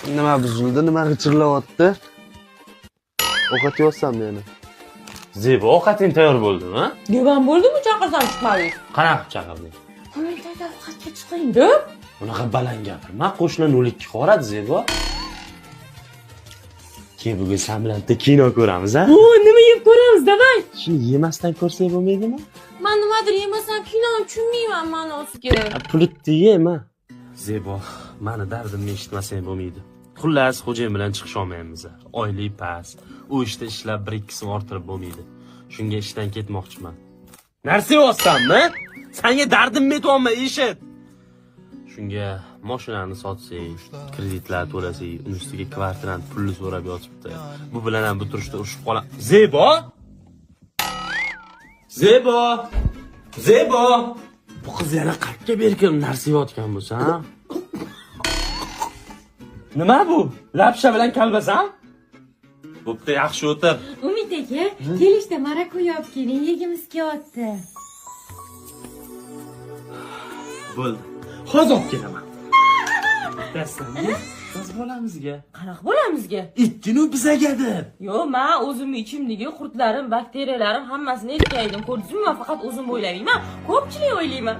Nima buzildi, nima g'ichirlayapti? Ovqat yeyapsanmi yana? Zebo, ovqating tayyor bo'ldimi? Devam bo'ldimi, chaqirsam chiqmadingiz? Qanaqa qilib chaqirding? Umid aka, ovqatga chiqing deb. Unaqa baland gapirma, qo'shni 02 qoradi, Zebo. Keyin bugun sen bilan bitta kino ko'ramiz, a? O, nima yeb ko'ramiz, давай. Shuni yemasdan ko'rsak bo'lmaydimi? Man nimadir yemasam kinoni tushunmayman ma'nosiga. Pulitni yema. Zebo, mani dardimni eshitmasang bo'lmaydi. Xullas, xo'jayin bilan chiqisha olmaymiz. Oylik past. U ishda ishlab 1-2 so'm orttirib bo'lmaydi. Shunga ishdan ketmoqchiman. Narsa yeyapsanmi? Senga dardimni aytyapman, eshit. Shunga mashinani sotsak, kreditlar to'lasak, uni ustiga kvartirani pulni so'rab yotibdi. Bu bilan ham bu turishda urushib qola. Zebo! Zebo! Zebo! Bu qiz yana qayerga berkilib narsa yeyotgan bo'lsa, ha? Nima bu? Lapsha bilan kalbasan? Bo'pti, yaxshi o'tir. Umid aka, kelishda marakuya olib keling, yegimiz kelyapti. Bo'ldi. Hozir olib kelaman. Bittasidan biz bolamizga. Qanaqa bolamizga? Ikkini bizaga deb. Yo'q, men o'zimni ichimdagi qurtlarim, bakteriyalarim hammasini erkaydim. Ko'rdingizmi? Men faqat o'zim o'ylamayman, ko'pchilik o'ylayman.